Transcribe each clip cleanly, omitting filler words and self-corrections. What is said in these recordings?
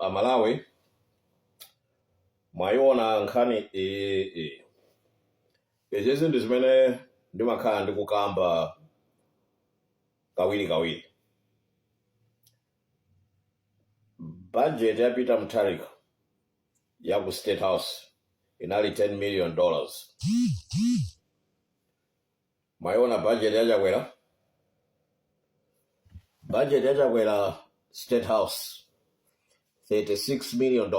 Amalawi, mwayiona nkhani iyi. Izizi ndi zimene ndimakhala ndikukamba kawiri kawiri. Budget ya Peter Mutharika ya ku State House inali $10 million. Mwayiona budget ya Chakwera? Budget ya Chakwera, State House, $36 million.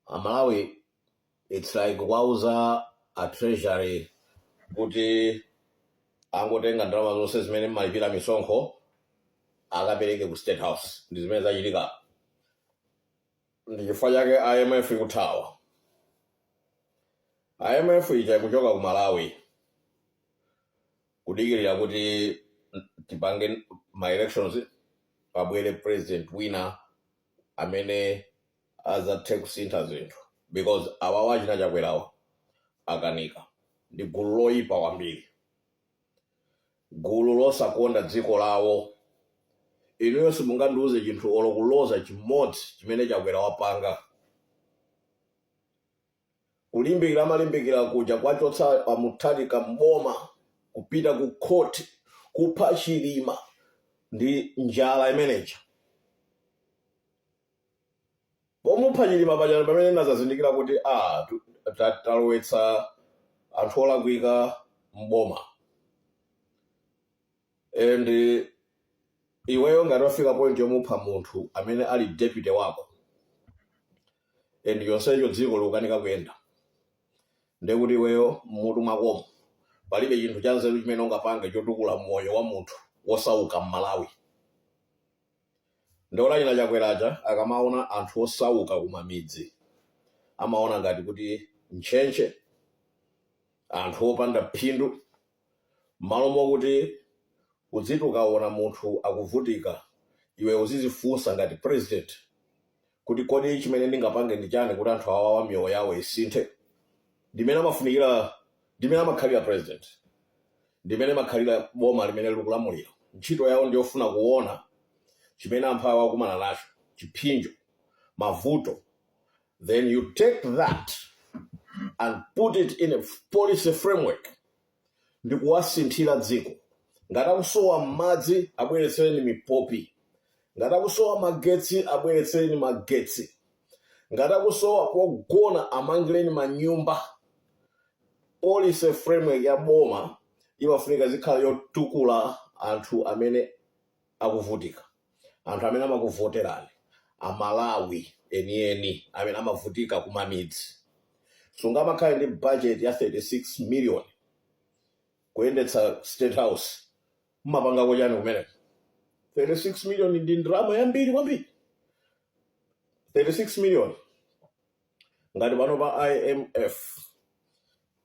Amalawi, it's like kuwauza a Treasury kuti angotenga ndalama zonse zimene mmalipira misonkho akapereke ku State House. Ndi zimene zachitika. Ndi chifukwa chake IMF ikuthawa. IMF ija ikuchoka ku Malawi kudikirira kuti tipange ma elections, pabwere president wina amene azathe kusintha zinthu, because awawa achina Chakwerawa akanika. Ndi gulu loyipa kwambiri, gulu losakonda dziko lawo. Inuyo simungandiuze chinthu olo kuloza chimodzi chimene Chakwera wapanga. Kulimbikira amalimbikira kuja kwachotsa a Mutharika mboma, kupita ku court, kupha Chilima ndi njala imeneja. Pomupha Chilima paja pamene nazazindikira kuti ah, talowetsa anthu olakwika mboma. And iweyo ngati wafika point yomupha munthu amene ali deputy wako and yonsecho dziko likukanika kuyenda, ndekuti iweyo mmutu mwakomo palibe chinthu cha nzeru chimene ungapange chotukula moyo wa munthu wosauka m'Malawi. Ndiona achina Chakweraja akamaona anthu osauka kumamidzi amaona ngati kuti ntchentche, anthu opanda phindu, malo mokuti udziti ukaona munthu akuvutika iwe uzizifunsa ngati president kuti kodi chimene ndingapange ndi chani kuti anthu awawa miyoyo yawo isinthe? Ndimene amafunikira, ndimene amakhalira president, ndimene amakhalira boma limene likulamulira. Ntchito yawo ndiyofuna kuona chimene amphawi akumana nacho, chiphinjo, mavuto, then you take that and put it in a policy framework ndikuwasinthira dziko. Ngati akusowa madzi, abweretsereni mipopi. Ngati akusowa magetsi, abweretsereni magetsi. Ngati akusowa pogona, amangireni manyumba. Policy framework ya boma imafunika zikhala yotukula anthu amene akuvutika, anthu amene amakuvoterani, Amalawi enieni amene amavutika kumamidzi. Sungamakhale ndi budget ya 36 million kuyendetsa State House. Mmapangako chani kumeneko? 36 million ndi ndalama yambiri kwambiri. 36 million, ngati pano pa IMF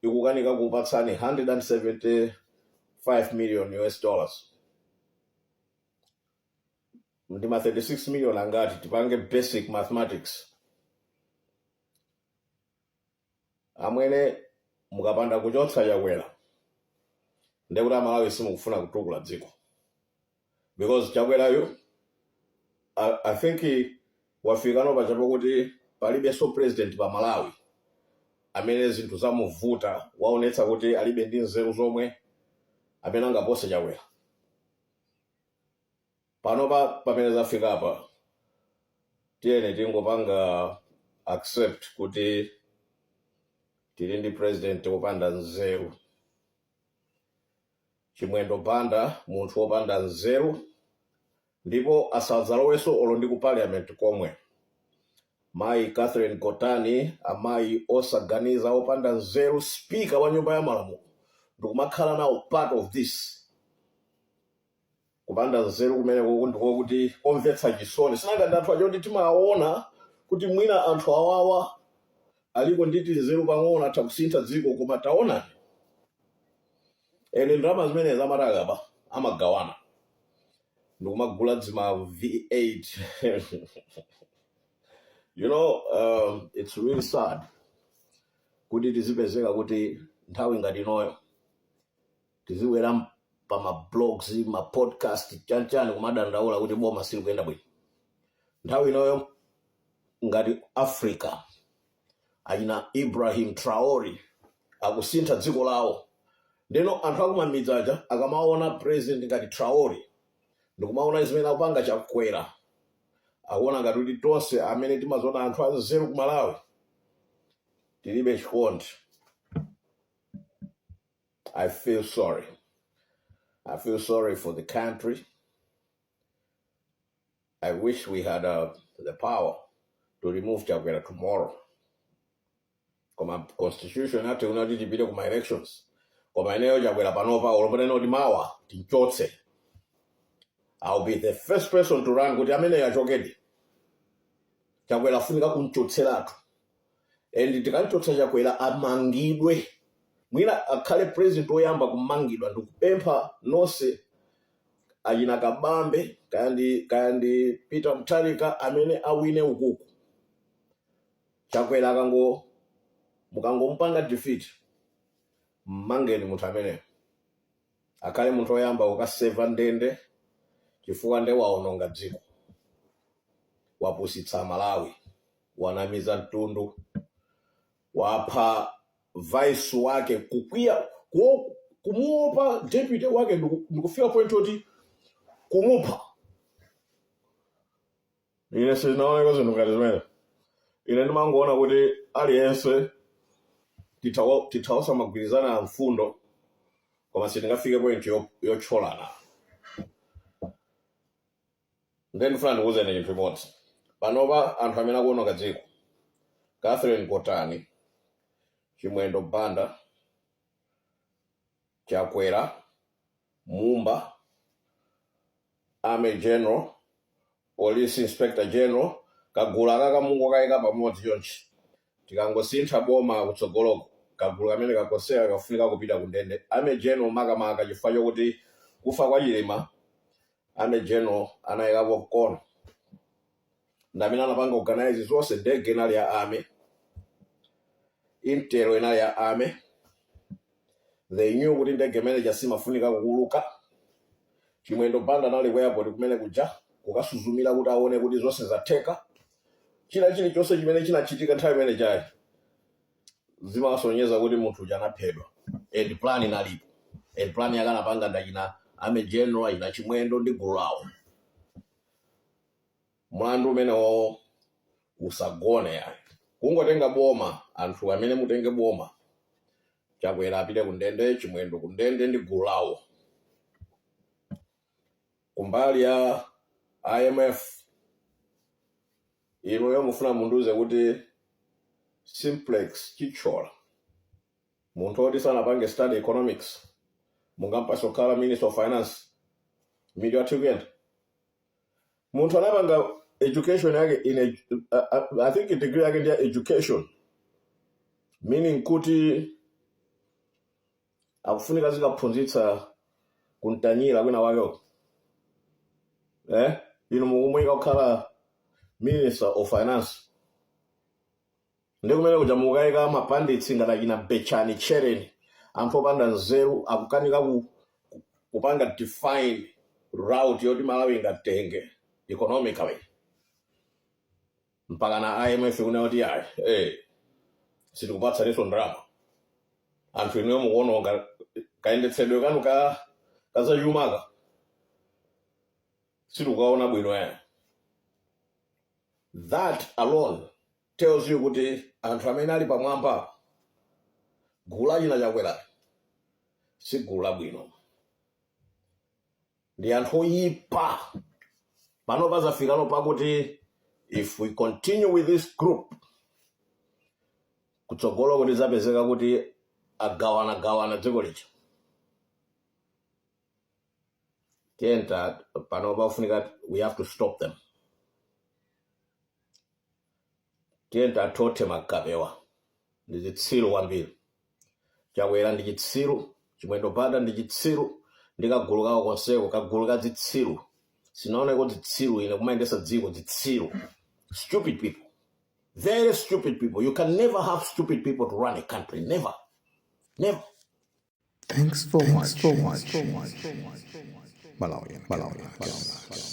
ikukanika kupatsani 175 million US dollars, ndi ma 36 million angati? Tipange basic mathematics. Amwene, mukapanda kuchotsa Chakwera ndekuti Amalawi simukufuna kutukula dziko, because Chakwerayo I think wafikano pachapo kuti palibenso president pa Malawi amene zinthu zamuvuta, waonetsa kuti alibe ndi nzeru zomwe, amene angapose Chakwera. Panopa pamene zafika apa, tiyeni tingopanga accept kuti tili ndi president wopanda nzeru, Chimwendo Banda, munthu wopanda nzeru, ndipo asadzalowenso olo ndi ku parliament komwe. Mayi Catherine Gotani, amayi osaganiza, opanda nzeru, speaker wa nyumba ya malamulo, ndikumakhala nawo part of this kupanda nzeru kumene kuku ndikokuti komvetsa chisoni. Sinanga ndi anthu acho kuti timaona kuti mwina anthu awawa aliko nditi nzeru pang'ono, atha kusintha dziko, koma taonani ene ndalama zimene zamati akaba amagawana ndikumagula dzima V8. It's really sad kuti tizipezeka kuti nthawi ngati inoyo tizibwera pa ma blogs, ma podcast, chanchani, kumadandaula kuti boma silikuyenda bwino. Nthawi inoyo ngati Africa, achina Ibrahim Traore akusintha dziko lawo. Ndeno anthu akumamidzi aja akamaona president ngati Traore ndikumaona zimene akupanga Chakwera, akuona ngati kuti tonse amene timaziona anthu anzeru ku Malawi tilibe chikondi. I feel sorry. I feel sorry for the country. I wish we had the power to remove Chakwera tomorrow. Koma constitution yathu inati tipite kuma elections. Koma ineyo Chakwera panopa olo panene kuti mawa tinchotse. I'll be the first person to run kuti amene achokedi. Chakwera afunika kumchotseratu. And tikamchotsa Chakwera amangidwe. Mwina akhale president woyamba kumangidwa. Ndikupempha nonse achina Kabambe kaya ndi Peter Mutharika amene awine ukuku. Chakwera akango mukangomupanga defeat, mmangeni munthu ameneyo, akhale munthu woyamba kukaseva ndende, chifukwa nde waononga dziko, wapusitsa Malawi, wanamiza mtundu, wapha vice wake, kukwiya kumuopa deputy wake ndikufika point yoti kumupha. Ine sindinaoneko zinthu ngati zimene. Ine ndimangoona kuti aliyense titha osamagwirizana mfundo, koma sitingafike point yotcholana. Ndiye ndifuna ndikuwuzeni chinthu chimodzi. Panopa anthu amene akuononga dziko, Catherine Gotani, Chimwendo Banda, Chakwera, Mumba, Army General, Police Inspector General, kagulu akaka mungokayika pamodzi chonchi. Tikangosintha boma kutsogoloko, kagulu kamene kakoseka kafunika kupita ku ndende. Army General makamaka, chifukwa chokuti kufa kwa Chilima Army General anayikapo mkono, ndi amene anapanga organize zonse. Ndege inali ya army, intel inali ya army. They knew kuti ndege imene simafunika kuuluka. Chimwendo Banda anali ku airport kumene kuja kukasuzumira kuti aone kuti zonse zatheka. China chilichonse chimene chinachitika nthawi imene chayi zimasonyeza kuti munthu uja anaphedwa and plan inalipo, and plan yakanapanga ndachina army general, achina Chimwendo ndi gulu lawo. Mlandu umenewo usagone yayi. Kungotenga boma, anthu amene mutenge boma, Chakwera apite kundende, Chimwendo kundende ndi gulu lawo. Kumbali ya IMF, inuyo mufuna mundiuze kuti Simplex Chithyola, munthu oti sanapange study economics, mungampase kukhala Minister of Finance? Mitu yathu ikuyenda? Munthu anapanga education yake in I think degree yake ndi ya education, meaning kuti akufunika zikaphunzitsa kuntanyira kwina wake, eh? Inu mukumuyika kukhala Minister of Finance, ndi kumene kuja mukayika mapanditsi ngati achina Betchani Tchereni, anthu opanda nzeru, akukanika kupanga define route yoti Malawi ingatenge economically, mpaka na IMF kunena kuti ayi, sitikupatsaninso ndalama. Anthu inuyo mukuononga kayendetsedwe kanu ka kazachumaka, sitikukaona bwino ya. That alone tells you kuti anthu amene ali pamwamba, gulu lachina Chakwera, si gulu labwino, ndi anthu oyipa. Pano pazafikano pakuti if we continue with this group, kutsogolo kuti zapezeka kuti agawanagawana dziko lija. Tiyenta pano pafunika, we have to stop them. Tiyenta athothe magapewa, ndi zitsiru kwambiri. Chakwera ndi chitsiru, Chimwendo Banda ndi chitsiru, ndi kagulu kawo konseko, kagulu ka zitsiru. Sinaoneko zitsiru ine kumayendesa dziko. Zitsiru, stupid people, very stupid people. You can never have stupid people to run a country. Never, never. Thanks for watching. Malawian, Malawian, Malawian.